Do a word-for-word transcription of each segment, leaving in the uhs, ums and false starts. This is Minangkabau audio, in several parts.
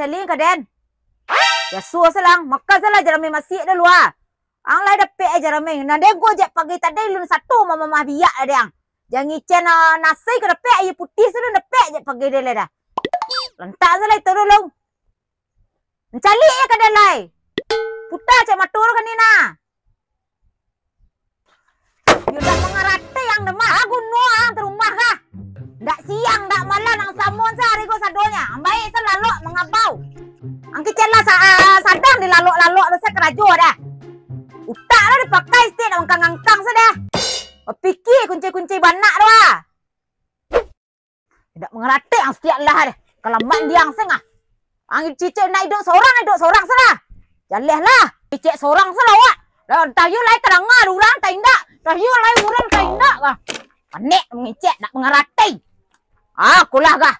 Saling ka den. Biaso salang, makan salah jaramai masiak dah lua. Ang lai dapek eh jaramai. Nan dengko jak pagi tadi lun satu mamamah biak dah deh ang. Jan ngicen, ah, nasi ka dapek, aia putiah sudah dapek jak pagi deh lai dah. Lantak salah itu dulu. Mancaliak je ka den lai. Puta cek mato tu kini nah. Yo dak mangarati ang demak. Ah, guno ang tarumah kah? Dak siang, dak malam, ang samun sahari ko sadonyo. Ambai salalok mangabau. Ang kicen lah sa-, ah, sadang dilalok-lalok tu sa karajo dah. Utak lah dipakai setiap nak mangkang-angkang sadah. Bapikia kunci-kunci banak tu ah. Indak mangarati ang setiap lah deh. Kalamak diang seng ah. Ang cicek nak idup sorang, idup sorang salah. Jaleh lah. Cicek sorang salah awak. Lah, entah yo lai tadanga urang, entah indak. Entah yo lai urang, entah indak kah. Panek mangicek, nak mangarati. Ah, kulah kah.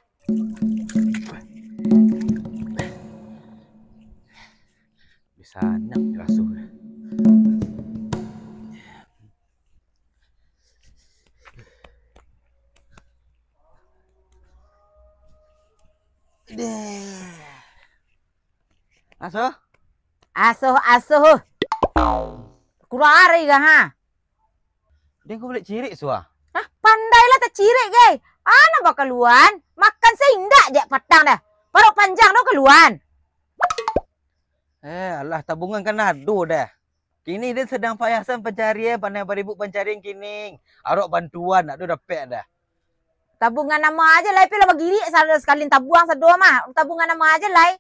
Bisa anak raso. Deh. Asoh? Asoh, asoh. Kurang ari kah, ha? Deh, kau balik cirik, Suah. Hah? Pandailah tacirik, gai. Ana bakaluan, makan saindak jak patang dah. Parok panjang tu kaluan. Eh, alah, tabungan kan ado dah. Kini den sadang payah san pancarian, pandai baribuk pancarian kini. Arok bantuan, nak tu dapek dah. Tabungan nama aja lai, pi lah bagirik sa-, sakali tabuang sado mah. Tabungan nama aja lai.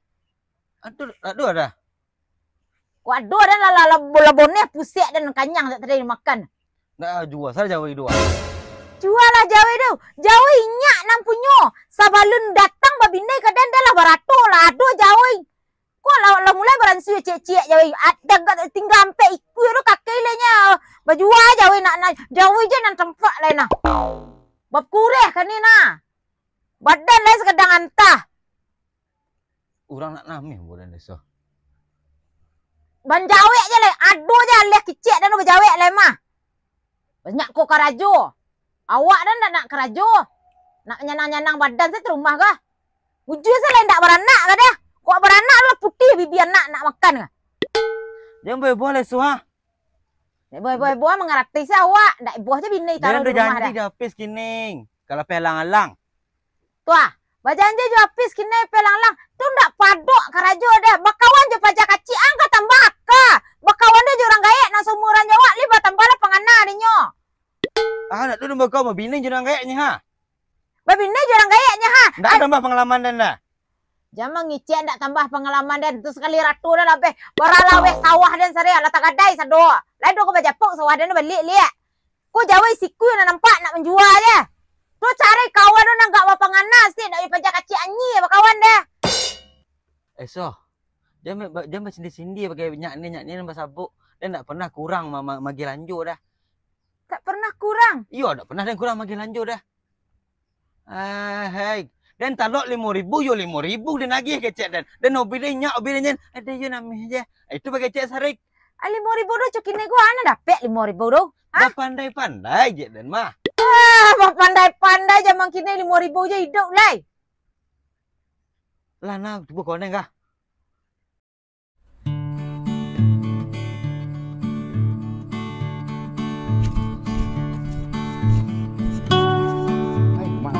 Aduh, aduh dah. Kok ado dah lah, lah, lah, bola boneh pusek dan kanyang tak tadi makan. Nak jua sa jawai dua. Jualah jawai tu. Jawai inyak nan punyo. Sabalun datang babini ka den dah lah barato lah ado jawai. Kok lah, lah mulai baransua ciek-ciek jawai. Tingga ampek ikua tu kakai lah nyo. Bajua jawai nak, nak jawai je nan tampak lai nah. Bakureh kani nah. Badan lai sakadang antah. Urang nak nameh bulan desa. Banjawek je lai. Ado je aleh kicek dan bajawek lai mah. Banyak ko karajo. Awak dah ndak nak karajo. Nak nyanang-nyanang badan sajo rumah kah? Bujur salah indak baranak kah dah. Kok baranak lah putih bibia anak nak makan kah? Jan baeboh lai, Suah. Nek baeboh-eboh mangarati sajo awak. Ndak eboh je bini taruh di rumah dah. Jan bajanji jo Apis kini. Kalau pelang-alang. Tuah, bajanji jo Apis kini pelang-alang. Tu ndak padok karajo dah. Bakawan jo paja kacik ang ka tambah aka. Bakawan dah jo urang gaek nan saumuran jo awak, lai batambah lah pangana dinyo. Ah, nak tu bakawan babini jo urang gaeknyo, ha? Babini jo urang gaeknyo, ha? Ndak tambah pangalaman den dah. Jan mangicek ndak tambah pangalaman den. Tu sakali ratu dah lah beh. Baralaweh sawah den sare, lah tagadai sado. Lai doh ko bajapuk sawah den baliak-liak. Ko jawai siku nan nampak nak manjua je. Tu cari kawan tu nan gak bapangana sih, nak paja kacik anyi bakawan dah. Eh, Soh, jan ba-, jan basindi-sindi bagai nyak ni, nyak ni nan basabuk. Den ndak pernah kurang ma-, ma-, magih lanjo dah. Tak pernah kurang? Iyo, ndak pernah den kurang magih lanjo dah. Ah, hai. Den talok limo ribu, yo limo ribu den agih kecek den. Den hobi den nyak, hobi den jen. Ado yo nameh je. Itu bagai kecek sarik. Ah, limo ribu tu cukini gua, ana dapek limo ribu tu? Hah? Bapandai-pandai je den mah. Ah, bapandai-pandai zaman kini limo ribu je hidup lai. Lah nah, cubo koneng kah? Hai, Mang.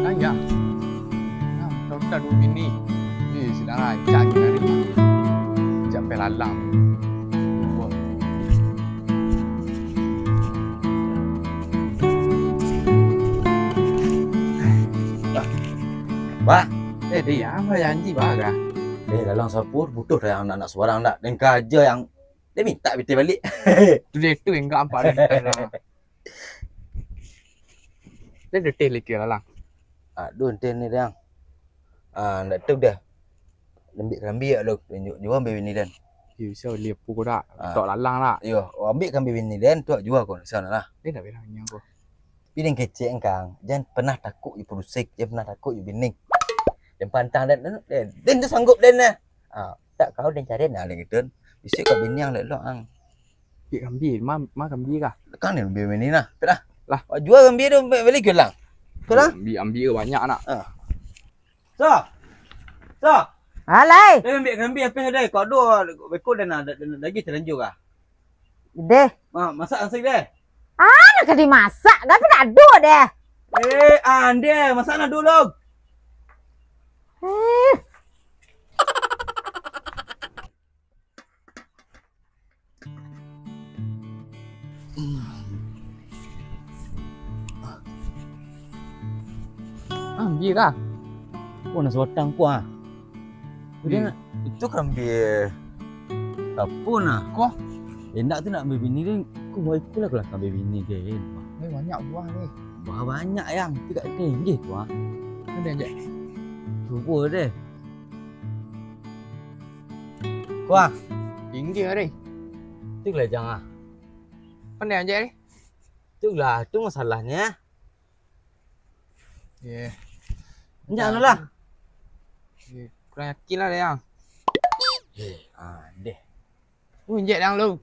Nang, ya. Nang, dah, dah dua bini. Ih, sudah lah, cak gini hari, Mang. Cak pelalang. Wah. Bah. Eh, dia apa janji, Bah, kah? Eh, lalang sapur, butuh dah yang anak-anak suarang dak. Dan kerja yang dia minta pitih balik. Tu dia tu enggak ampak dia minta lah. Dia getih lagi lalang. Aduh, entah ni dah. Ah, ndak tu dah. Lembik-lembik lo, tunjuk jua ambil bini dan. Yo, bisa beli apa kau dak? Ah. Tok lalang lah. Yo, ambil kan bini dan, tu jua kau sana lah. Dia nak bilang nyang kau. Bini kecek engkang, jan pernah takut je purusik, jan pernah takut je bini. Jan pantang dan, dan, dan tu sanggup dan lah. Ah, tak kau dan cari nah lagi tu. Bisa kau bini yang lelok ang. Ambil, ambil, ma, ma ambil kah? Kang ni ambil bini nah, tu dah. Lah. Jua ambil tu, beli ke lang. Tu lah. Ambil, ambil banyak nak. Ah. So. So. Alai. Deh, ambiak karambia apeh deh. Kok ado beko dan, dan, dan lagi talanjur kah? Deh. Ma-, masak nasi deh. Ah, nak ka dimasak, tapi tak ado deh. Eh, andeh, masak nak dulu. Eh. Ambiak kah? Oh, nasi watang ko ah. Udah nak. Itu karambia apo nah? Ko? Indak tu nak babini deh. Ko buah iko lah, ko lah karambia bini deh. Eh, banyak buah ni. Buah banyak yang. Tu kat tinggi tu ah. Ni deh, Jack. Cubo deh. Kuah. Tinggi hari. Tu lah jangan. Pandai aja ni. Tu lah, tu masalahnya. Ye. Jangan lah. Ye, kurang yakin lah dia. Ye, ah, deh. Uh, injek dang lu.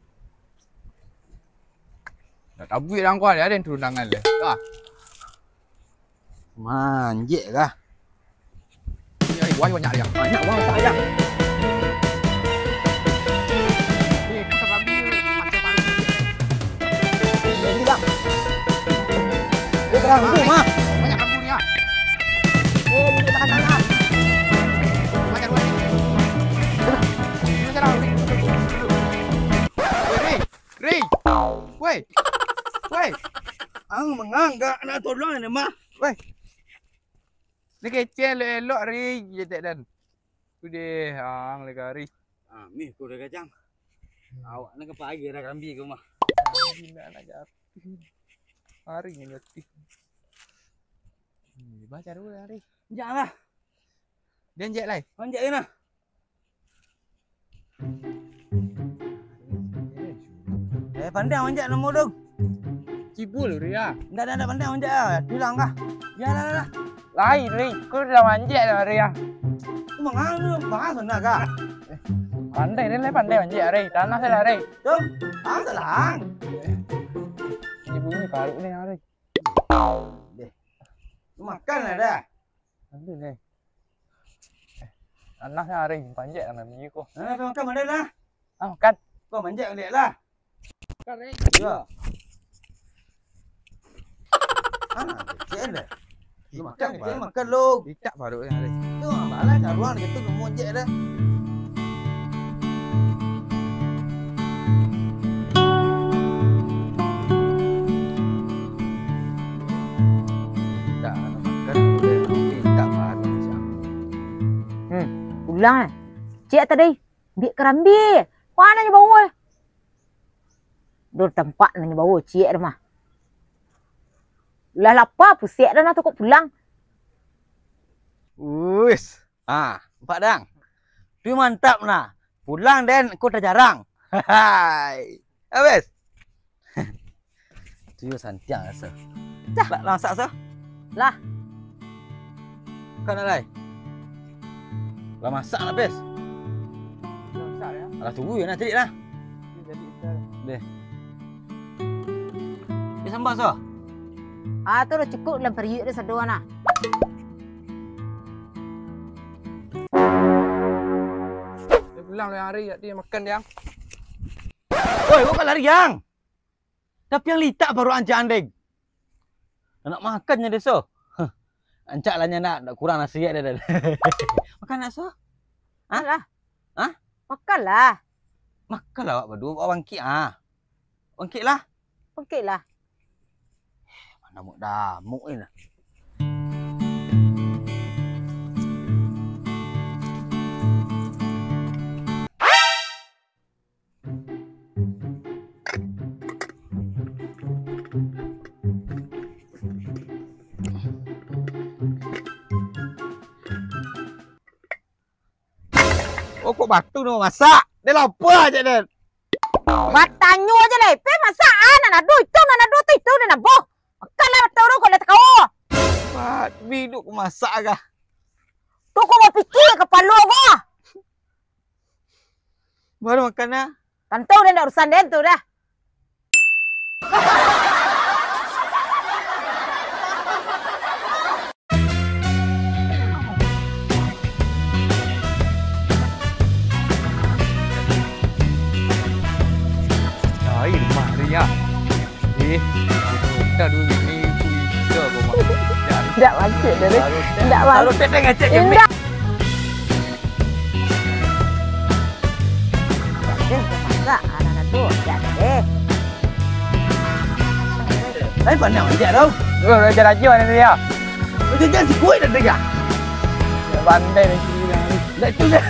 Nak tabuik dang kau, ada yang turun tangan dia. Ah. Manjek kah? Wah, banyak dia. Banyak banget saya. Eh, kau tak ambil macam mana? Eh, ini, Bang. Eh, Bang, tu, Bang. Banyak kamu ni, ah. Eh, ini tangan-tangan. Banyak duit. Ini serang, Ri. Ri. Ri. Woi. Woi. Ang manganggak nak tolong ni mah. Woi. Ni kecil elok-elok, Ri, jetek dan. Udeh, ang lega, Ri. Ah, mih, ku dah kacang. Awak nak ke pagi dah kambi ke rumah. Kambi nak, nak jatuh. Hari ni jatuh. Ni, baca dulu lah, Ri. Janganlah. Dia jek lai. Anjak ni nah. Eh, pandai manjak namo tu. Cibul, Ria. Ndak, ndak, ndak pandai manjak ah. Bilang kah? Ya lah, lah, lah. Lain, Ri. Kau dah manjak dah, Ria. Kau mangan tu, mangan sana kah? Pandai, Ri, pandai manjak, Ri. Tanah salah, Ri. Tu, tanah salah. Ibu ni karuk ni, Ri. Deh. Makan lah dah. Ambil ni. Anak ni hari panjak lah minggu ko. Ah, makan mana lah? Ah, makan. Kau manjak balik lah. Makan, Ri. Ya. Ah, kecil dah. Lu makan, kecil, makan lu. Itak baru yang hari. Tu, malah caruang dia tu, gemuk je dah. Dah, nak makan, udah, nanti tak baru macam. Hmm, pulang eh. Cik tadi, ambiak karambia. Mana nyo bawa eh? Dur tampak nyo bawa cik dah mah. Lah lapa, pusek dah nah tu kok pulang. Uis. Ah, nampak dang. Tu mantap nah. Pulang den, ko tajarang. Hai. Habis. Tu yo santiang rasa. Dah. Lah, lah masak rasa? Lah. Kan alai. Lah masak lah, Pes. Lah masak ya. Alah, tunggu ya nak cari lah. Dia jadi ikan. Deh. Dia sambal so. Ah, tu lah cukup dalam periuk dia sado nah. Dia pulang lah hari, dia makan dia. Woi, kau kan lari yang. Tapi yang litak baru ancak andeng. Nak makan nyo deso. Ancak lah nyo nak, nak kurang nasi ado. Makan nak so? Hah? Makanlah. Hah? Makanlah. Makanlah awak baduo, awak bangkik ah. Bangkiklah. Bangkiklah. Mana muk damuk ni nah. Oh, kok batu tu masak? Dia lapar aja, Den. Batanyo aja lah, pe masak ah, nan ado itu, nan ado tu itu, nan abo. Makanlah batu tu, kok lah takawa. Bat, biduk masak kah? Tu kau bapikia kapalo kau. Baru makan ah. Tantu dah ndak urusan den tu dah. Cik, dari. Indak, Bang. Kalau teteh ngecek ke Indak. Deh, masak, anak-anak tu, ya deh. Tapi pandai ngecek tau. Oh, raja-raja mana dia? Macam si kuih dah tegak. Pandai dah sini dah. Dah tu dah.